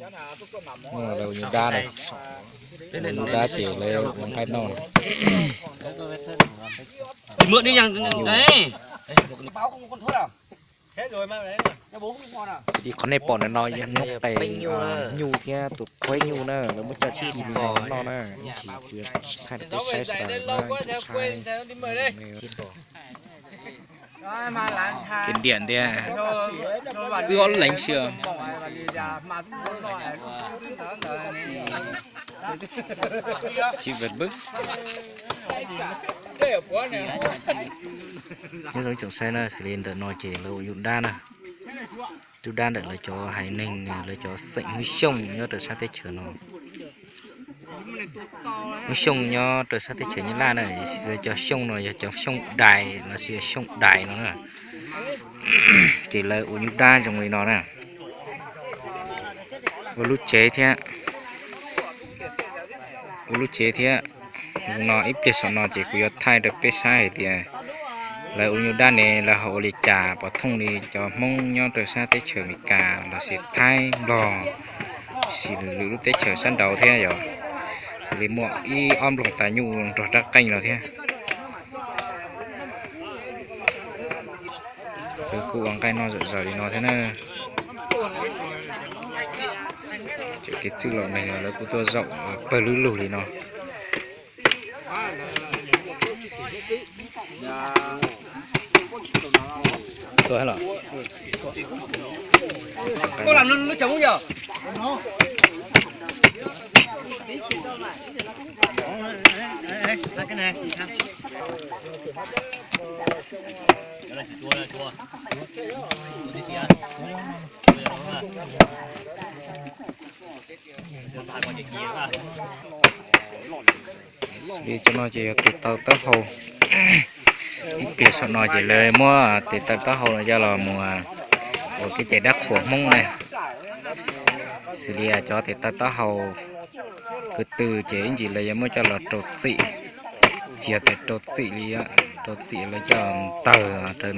Lawv ua nyuj dab na, ua nyuj dab ces lawv ua nqaij noj. Xws li qhov nej pom ntawm no yog nyuj qes, nyuj thiab tus qhuaib nyuj na, lawv muab coj tsis li no noj na, ib chim kuv yuav thaij rau peb saib sawv daws na. Ces diam tias wb ob leeg xwb. Tsis vam pwb. Nyob zoo ib tsoom saib na, xws li ntawm no ces lawv ua nyuj dab na. Nyuj dab ntawm lawv cov haiv neeg, lawv cov xeem Hmoob Xyooj nyob rau sab teb chaws no. Hmoob Xyooj nyob rau sab teb chaws Nyab Laj na, lawv cov Xyooj no yog cov Xyooj Dais los sis Xyooj Dais no na. Ces lawv ua nyuj dab zoo li no na. Ua lub tsev thiab, ua lub tsev thiab. No ib pliag saum no ces kuv yuav thaij rau peb saib hais tias lawv ua nyuj dab ne lawv ho ua li cas pov thooj li cov Hmoob nyob rau sab teb chaws Amelikas los sis Thaib, Nplog, sis lwm lub teb chaws sab nraud thiab yom. Xws li muaj ib ob nplooj tas nyuj nrog rab qeej los thiab. Lawv kuj ua nqaij noj zom zaws li no thiab na. Cov kev txwj los neeg lawv kuj tuaj zaum pawg lug lug li no. Li cov no ces yog tes taw taub hau. Ib pliag saum no ces lawv muab tes taw taub hau no coj los mus ua kev cai dab qhuas Hmoob na. Xws li cov tes taw taub hau ko tw ces ib ntsis lawv yuav muab coj los rau txim, tsis yog tias rau txim li, rau txim lawv coj ntawg rau ntawm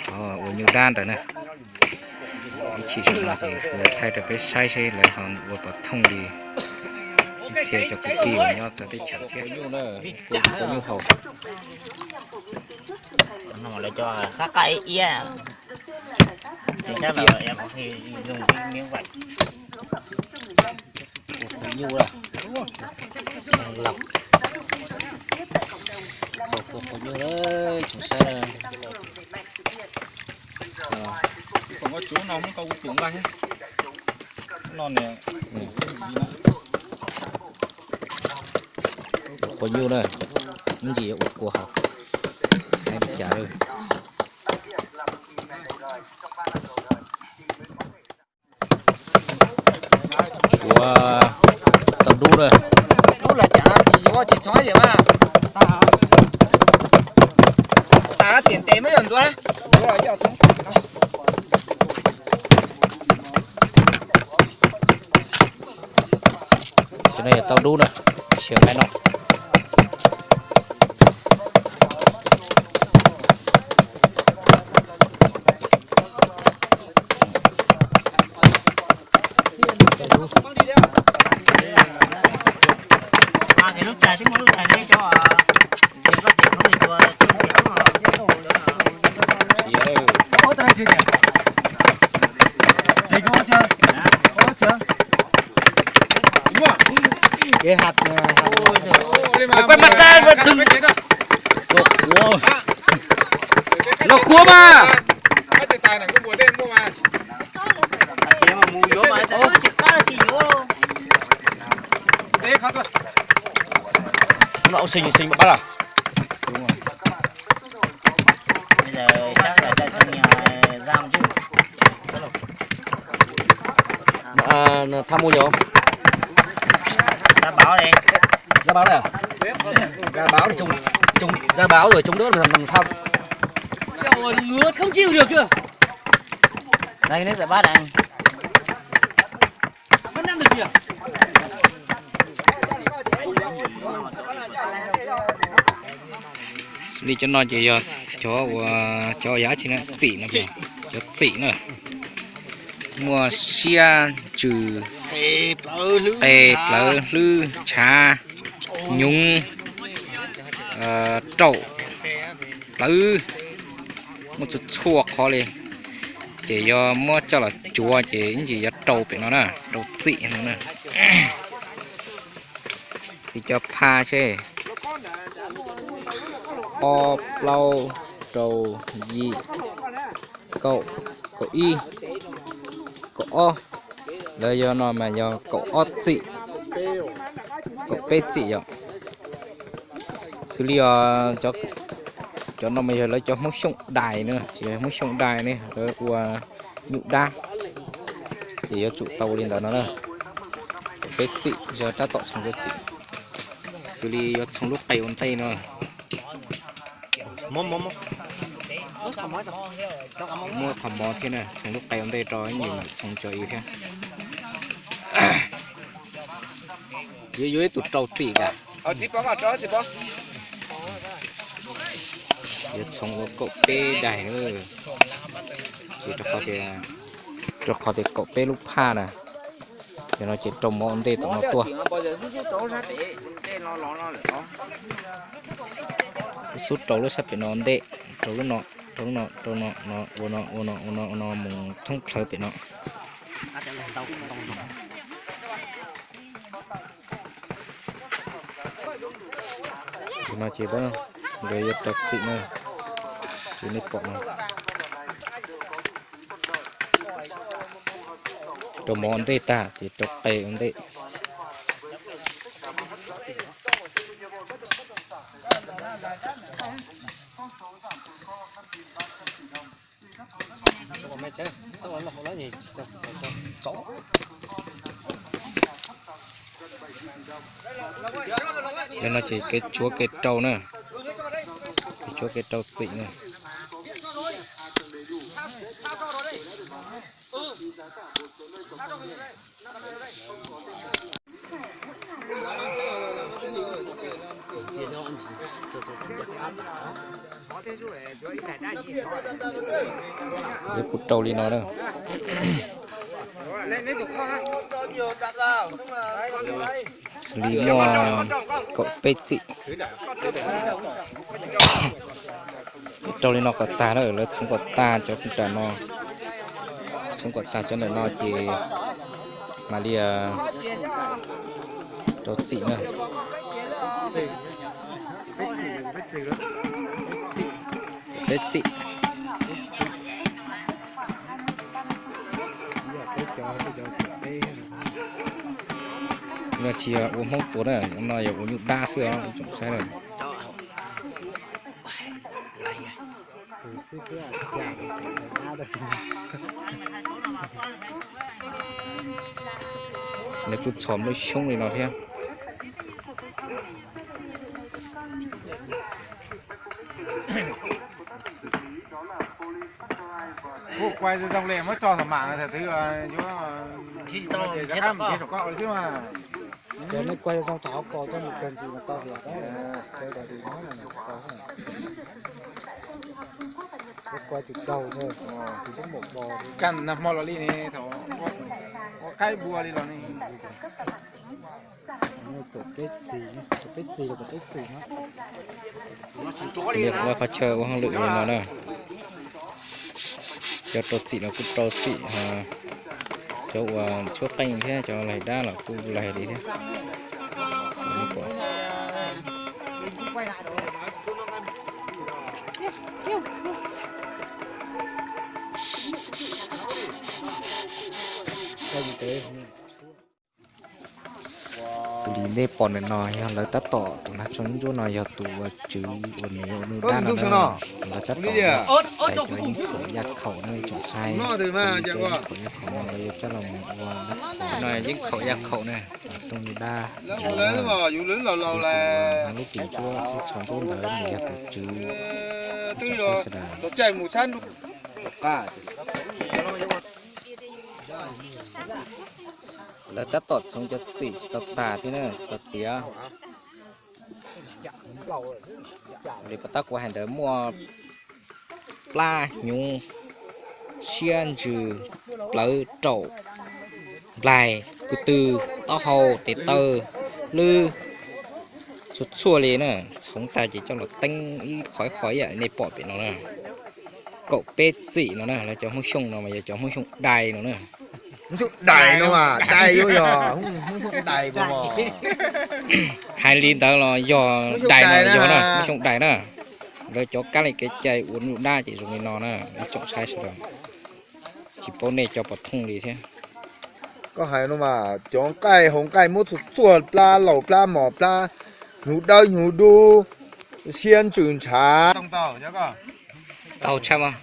qhov ua nyuj dab ntawd na. Ib chim saum no ces kuv thaij rau peb saib seb lawv ho ua pov thooj li ib txhia cov kwv tij uas nyob txawv teb chaws thiab. Ua nyuj haus. Ua nyuj, ua nyuj tsoom saib. Foom koj cuv no muab koj ua pum nqaij thiab. No niam. Ua kua nyuj na, ib ntsis yuav ua kua hauv. Hais li cas lawm. Suav tau dub na. Dub los cas tsis yuav tsis txhob yam mas. Tas tiam ntev muab yog ntxuav. Cov no yog tau dub na, siav nqaij no. Quay mặt ra, đừng. Lột khuôn mà. Ông nội sinh sinh bắt à? Bây giờ chắc là cho trong nhà giam chứ. Ờ, tham mưu nhiều. Ra báo đi. Ra báo đây à? Ra báo thì trông, trông, ra báo rồi trông đỡ mà thằng tham. Ngứa không chịu được kìa. Đây, nước rửa bát này. Li cov no ces yog cov uas cov yam tsi na, txim no, cov txim na. Muaj siab, ntsws, qe, plawv, hlwb, ntshav, nyoov, raum, plawv, muaj txhua txhua qhov li. Ces yog muab coj los cuav ces ib ntsis yuav rau pem no na, rau txim no na. Tiv cov pha seb, ob, plaub, rau, yim, kaum, kaum ib, kaum ob. Lawv yog no mas yog kaum ob txim, kaum peb txim yom. Xws li cov no mas yog lawv cov Hmoob Xyooj dais na, yog Hmoob Xyooj dais ne, lawv ua nyuj dab. Ces yuav tsum tau li ntawd no na. Kaum peb txim yog tab tom txhoov cov txim. Xws li yuav txhoov lub qe ua ntej no. Muab qhov mov thiab na, txhoov lub qe ua ntej rau ib yim txhoov cov ib thiab. Yuav yuav ib tug rau txim tas. Yuav txhoov ua kaum peb daig na. Ces rau qhov tias kaum peb lub phaj na, ces no ces rau mov ua ntej tom no tuaj. Xub rau lub sab pem no ntej, rau lub no, rau lub no, rau no, no, ua no, ua no, ua no, ua no mus thoob plawv pem no. Ces no ces nkawd yuav rau txim na, ces nej pom no. Rau mov ua ntej tag ces rau qe ua ntej. Yog no ces kev tsuav kev rau na, kev tsuav kev rau txim na. Yuav kuv rau li no na. Xws li muaj kaum peb txim. Rau li no kom tag na, lawv txhoov kom tag cov nram no, txhoov kom tag cov ntawm no ces mam li rau txim na. Peb txim. No tsis yog ua Hmoob tuag na, no yog ua nyuj dab xwb os ib tsoom saib na. Nws kuj txhom lub xyoob li no thiab. Kuv kuaj zoo zoo li muab tso saum mam thaum twg yuav rov qab mus kev saum koj xwb mas. Yog nej kuaj zoo thaum hauv paus coj mus kawg ntsis mas tau tias, kuaj tsis tau, tus lub maum bos. Kaj nag hmo los li ne, thaum ua qaib npua li los ne. Peb txi, peb txi los peb txi no. Qhov chaw ua hauj lwm li no na. Cov rau txim no kuj rau txim, cov uas tshuab qeej thiab cov laig dab los kuj laig li thiab. Xws li nej pom ntawm no yog lawv tab tom, tus nab tso ntsuab no yog tus uas tswv uas nws ua nyuj dab no na. Lawv tab tom tais cov yeeb khaum yaj khaum no ib tsoom saib. Yeeb khaum yaj khaum no lawv yuav coj los mus ua dab khaum no, yeeb khaum yaj khaum na. Rooj nyuj dab, hnav lub ris ntsuab, tso ntsuab ntawd nws yog tus tswv tso sab sawv daws. Lawv tab tom txhoov cov txim tsis tau tas thiab na, tsis tau tiav li. Puas tab kuv hais ntawd muaj plab hnyuv, siab ntsws, plawv, raum, nplaig, ko tw, taub hau, tes taw, lwb, txhua txhua li na. Txhoov tag ces coj los teeb ib qho ib qho ib yam nej pom pem no na. Kaum peb txim no na, lawv cov Hmoob Xyooj no mas yog cov Hmoob Xyooj dai no na. Hmoob Xyooj dai no mas dai yuav yog Hmoob Xyooj dai. Hais li ntawd los yog dai no yog na, Hmoob Xyooj dai na. Lawv cov kab li kev cai ua nuj dab ces zoo li no na, ib tsoom saib sawv daws. Tsis paub nej cov puas thooj li thiab. Koj hais no mas cov nqaij haus nqaij muab txhua txhua plab, laus plab, mos plab, hnyuv dawb hnyuv dub, siab ntsws ntshav. Tau tshaj mas.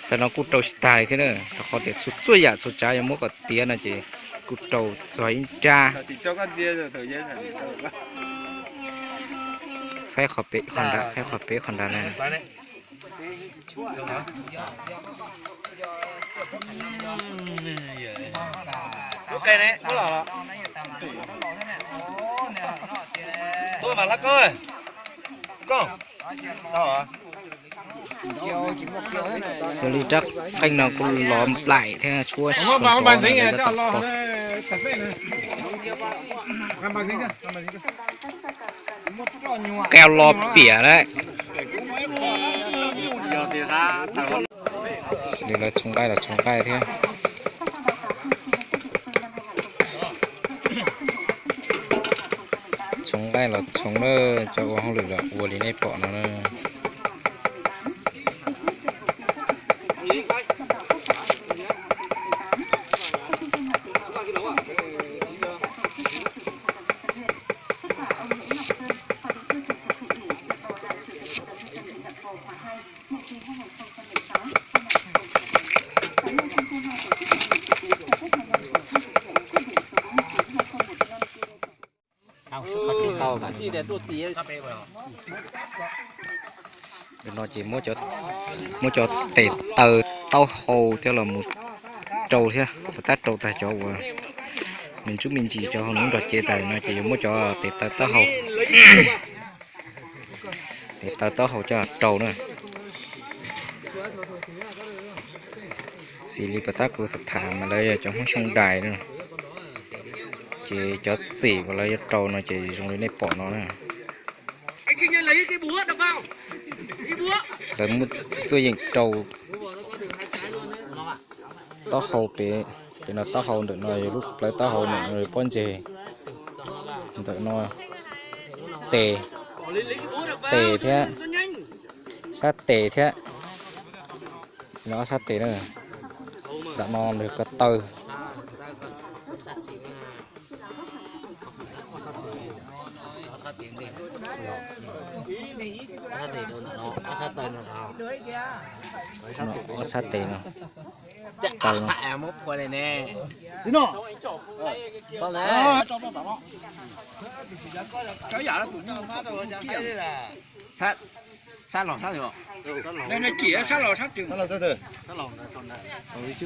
Tam no kuj rau tsis tag li thiab na, rau qhov tias txhua txhua yam txhua tsav yog muab kom tiav no ces kuj rau txog ib nrab. Faib qhov pem qhov nrad, faib qhov pem qhov nrad na. Xws li rab qeej no kuj lov nplaim thiab tshuab, qe los piam lawm. Xws li lawv txhoov nqaij los txhoov nqaij thiab. Txhoov nqaij los txhoov na, cov ua hauj lwm los ua li nej pom no na. No ces muab cov tes taw taub hau coj los mus rau thiab, puas tab rau tag cov uas me ntsuj me ntsis rau hauv lub nrog cev tas no ces yuav muab cov tes taw taub hau, tes taw taub hau coj los rau na. Xws li puas tab kuv tham mas lawv yog cov Hmoob Xyooj dais na, ces cov txim uas lawv yuav rau no ces zoo li nej pom no na. Lawv muab tuaj yeem rau taub hau pem, pem no taub hau, ntawm no yog lub plawv taub hau, ntawm no yog pob ntseg, ntawm no tes, tes thiab, sab tes thiab, no ob sab tes na, ntawm no yog ko taw. Ob sab tes no, taw no.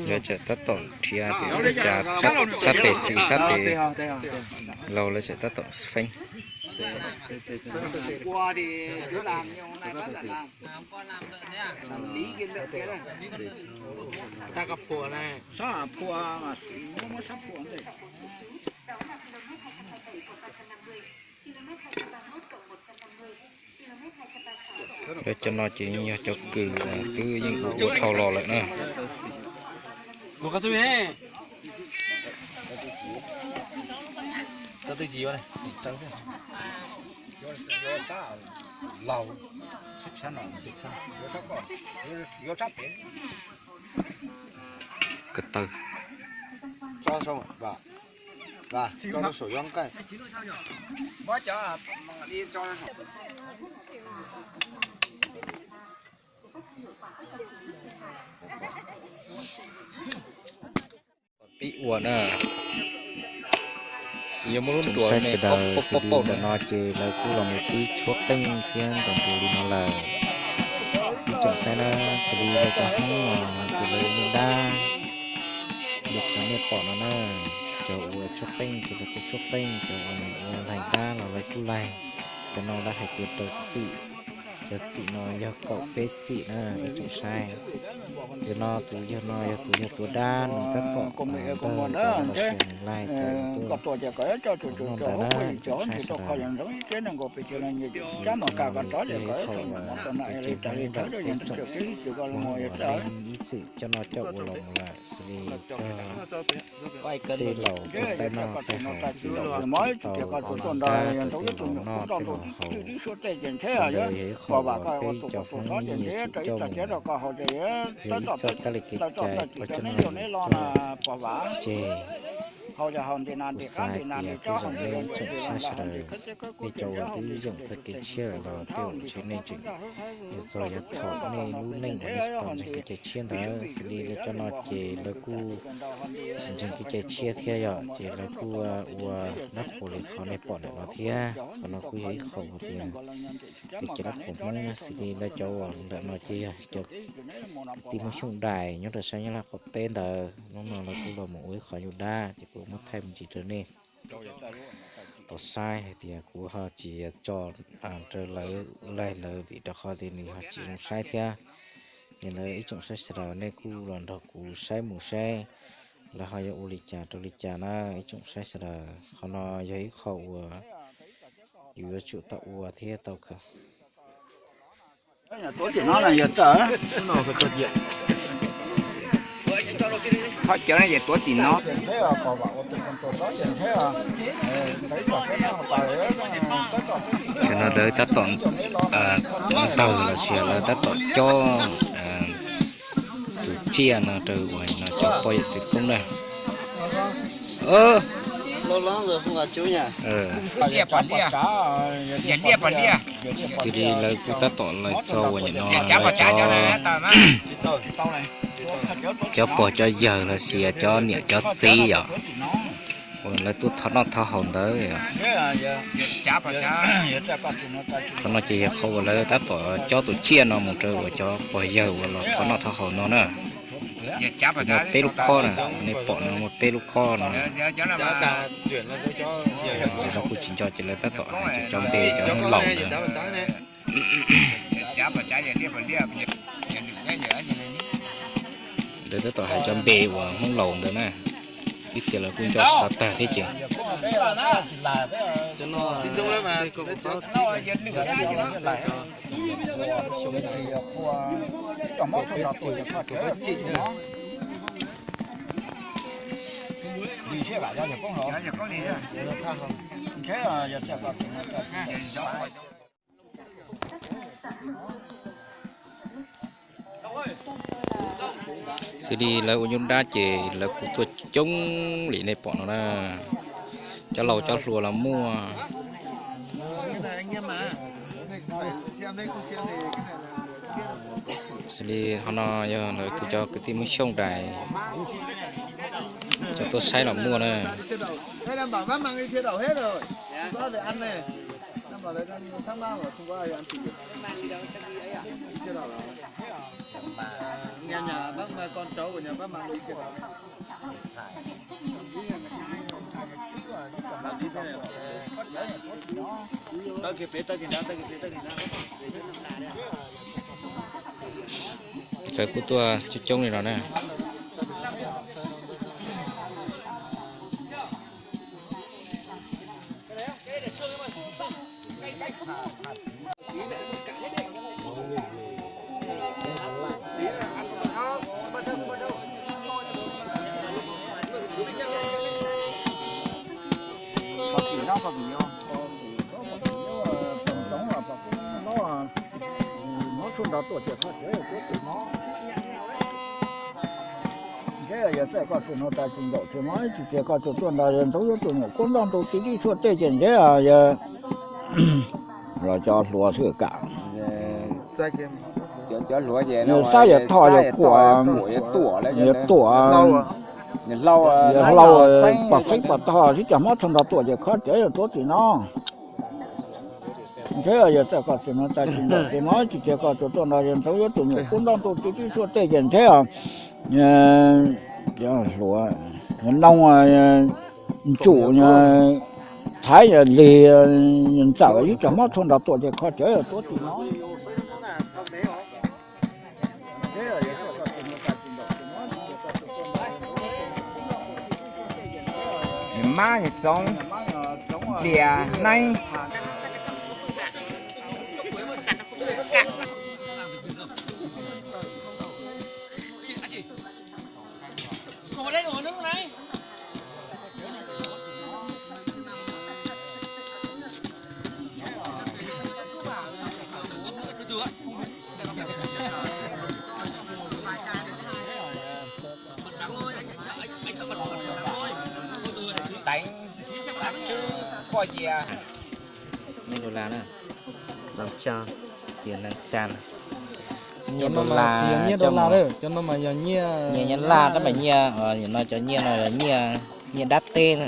Lawv tseem tab tom nrhiav tias sab tes xwm sab tes laus, lawv tseem tab tom feeb. Cov no ces yog cov kws uas twb yeej ua dhau los lawm na. Ko taw. Pib ua na, yog muab lub nruas saib sawv daws, xws li ntawm no ces lawv kuj los mus pib tshuab qeej thiab ntaus nruas li no lawm. Ib tsoom saib na, xws li lawv cov Hmoob no ces lawv ua dab li qhov nej pom no na, cov uas tshuab qeej ces lawv kuj tshuab qeej, cov uas ua laig dab los lawv kuj laig. Cov no lawv hais tias rau txim, Yog txim no yog kaum peb txim na ib tsoom saib. Tus no tus yawg no yog tus yawg tuav dab nws tab tom ntawg los sis nws laig cov tuaj noj ntawd na ib tsoom saib sawv daws. Ib tsoom saib sawv daws, peb tsoom ib txwm coj noj coj ua los mus lawm xws li txog tej laus tej noj tej haus ces los tau tau noj dab rau tej laus noj tej laus haus. Qhov ntawd yog ib qho uas peb cov Hmoob yeej yuav tsum coj mus, yog ib txoj kab li kev cai pab coj noj coj tseg. Kuv xav tias tej zaum nej ib tsoom saib sawv daws, nej cov uas twb yoom txoj kev tshiab lawm los tej zaum ntshe nej tseem yuav txog yav thaum nej lub neej uas nej tsis tau ntseeg kev cai tshiab ntawd xws li lawv cov no ces lawv kuj tsis ntseeg kev cai tshiab thiab yom, ces lawv kuj ua dab qhuas li qhov nej pom ntawm no thiab. Qhov no kuj yog ib qho uas tias kev cai dab qhuas Hmoob xws li lawv cov uas ntawm no ces yog cov kwv tij Hmoob Xyooj Dais nyob rau sab Nyab Laj qaum teb ntawd, hnub no lawv kuj los mus ua ib qho nyuj dab ces kuv muab thaij me ntsis rau nej tau saib hais tias kuv ho tsis tso raws lawv laig lawv vim rau qhov tias nws ho tsis zoo saib thiab. Ces lawv ib tsoom saib sawv daws nej kuj los nrog kuv saib mus saib lawv ho yuav ua li cas rau li cas na ib tsoom saib sawv daws. Qhov no yog ib qho uas yus yuav tsum tau ua thiab tau kawm. Tam no lawv tab tom ntawg los sis lawv tab tom cob tus tsiaj no rau uas no cov poj yawm txwv poob na. Xws li lawv kuj tab tom lawv txog uas nim no lawv cov, cov pog cov yawg los sis cov niam cov txiv yom, uas lawv tuaj thov noj thov haus ntawd. Qhov no ces yog qhov uas lawv tab tom cob tus tsiaj no mus rau uas cov pog yawg uas los thov noj thov haus no na. Muaj peb lub khob na, nej pom no muaj peb lub khob no. Ces lawv kuj tsis nco ces lawv tab tom hais cov npe cov laus ntawd. Lawv tab tom hais cov npe uas Hmoob laus ntawd na, ib txhia lawv kuj nco tsis tau tag thiab ces. Xws li lawv ua nyuj dab ces lawv kuj tuaj coob li nej pom no na. Cov laus cov hluas los muaj. Xws li qhov no yog lawv kuj cov kwv tij Hmoob Xyooj Dais, cov tuaj saib los muaj na. Lawv kuj tuaj coob coob li no na. Ntshe yog txawm koj tsuas no tas tsis ncaum tsis mob tsis tias koj tsuas tuaj nrog yawg ntxoov yuav tus nyuam kub ntoj ntu tib tib tshuaj tej ces ntshe yog los cov hluas xwb kam. Cov hluas ces sab yog thoj yog kuam, yog tuam, yog hlau pom xeeb pom tog sib cov hmov txog nrog tuam ces khob cawv yog tuav txim no. Ntshe yog txawm koj tsuas no tas tsis ncaum tsis mob tsis tias koj tsuas tuaj nrog yawg ntxoov yuav tus nyuam kub ntoj ntu tib tib tshuaj tej ces ntshe cov hluas, yog noog, ntsum, Thaiv lig ntxawm ib co mob txhua nrog tuaj ces kho cawv tuaj tim no. Mab txoov, dias naib. Teev, dab tswb, quaj yias. Nyiaj dollar na, lav tsa, tias lav tsa. Nyiaj dollar, nyiaj dollar, nyiaj Nyab Laj tab mas nyiaj, no cov nyiaj no yog nyiaj, nyiaj dab teb na.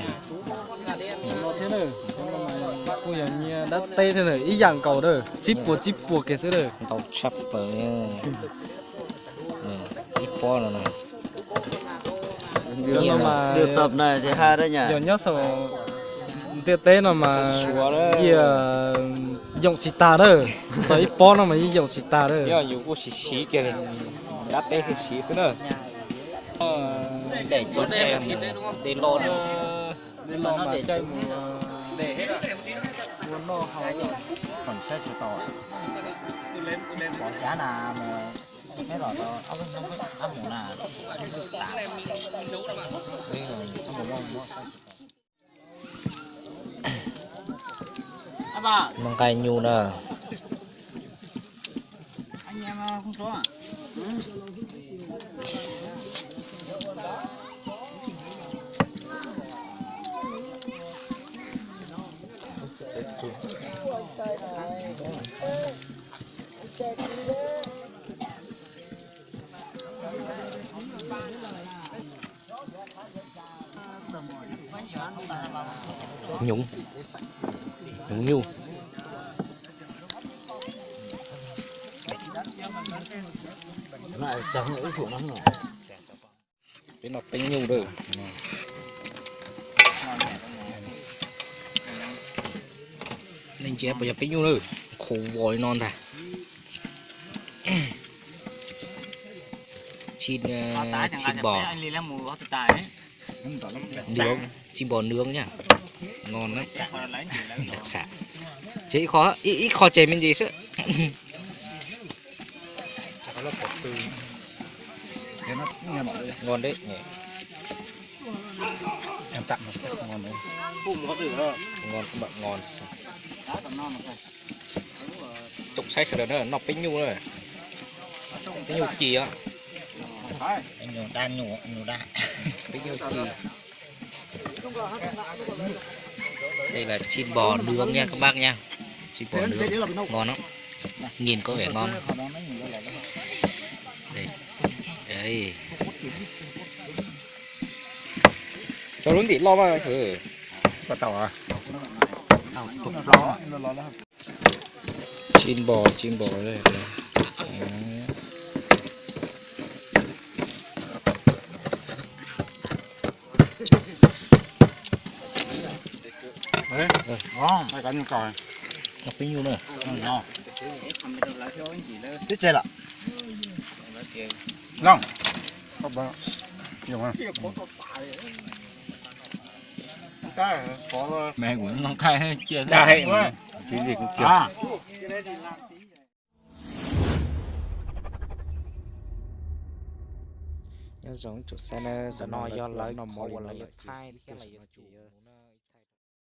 Kuj yog nyiaj dab teb thiab na, ib yam nkaus na, tsib puas tsib puas kiag xwb na. Ntau tshaj plaws. Ib pob no na. Yog nyob saum ntiaj teb no mas yeej yoom tsis tag na, tau ib pob no mas yeej yoom tsis tag na. Yus kuj siv siv kiag li, dab teb thiaj siv xwb na. Dej los, dej los mas caij mus ua noj haus, saib tsis tau. Pom cav na, peb los tau ob lub hnub qab mus na, tas. Noj nqaij nyuj na. Nyuj, nyuj nyuj. Peb noj peb nyuj lawm. Nej ntsia puas yog peb nyuj lawm, qhuav vos li no ntag. Tsis, tsis npom, nws, tsis npom nws nyaj, ngon na. Ces ib qho, ib qho ces me ntsis xwb. Ngon deb, ngon, ngon. Tsoom saib sawv daws na, noj peb nyuj na, peb nyuj ci os. Peb nyuj ci. Đây là tsis npom nws nyaj các bác nhá. Tsis npom nws, ngon lắm. Nhìn có vẻ ngon. Đây. Đây. Cov lub ntim loj mas. Tsis npom, tsis npom li. Peb nyuj na. Twb txeg lawm. Mẹ kuv noj nqaij cia. Nyob zoo ib tsoom saib na, zaum no yog lawv qhov uas lawv yuav thaij thiab lawv yuav tsum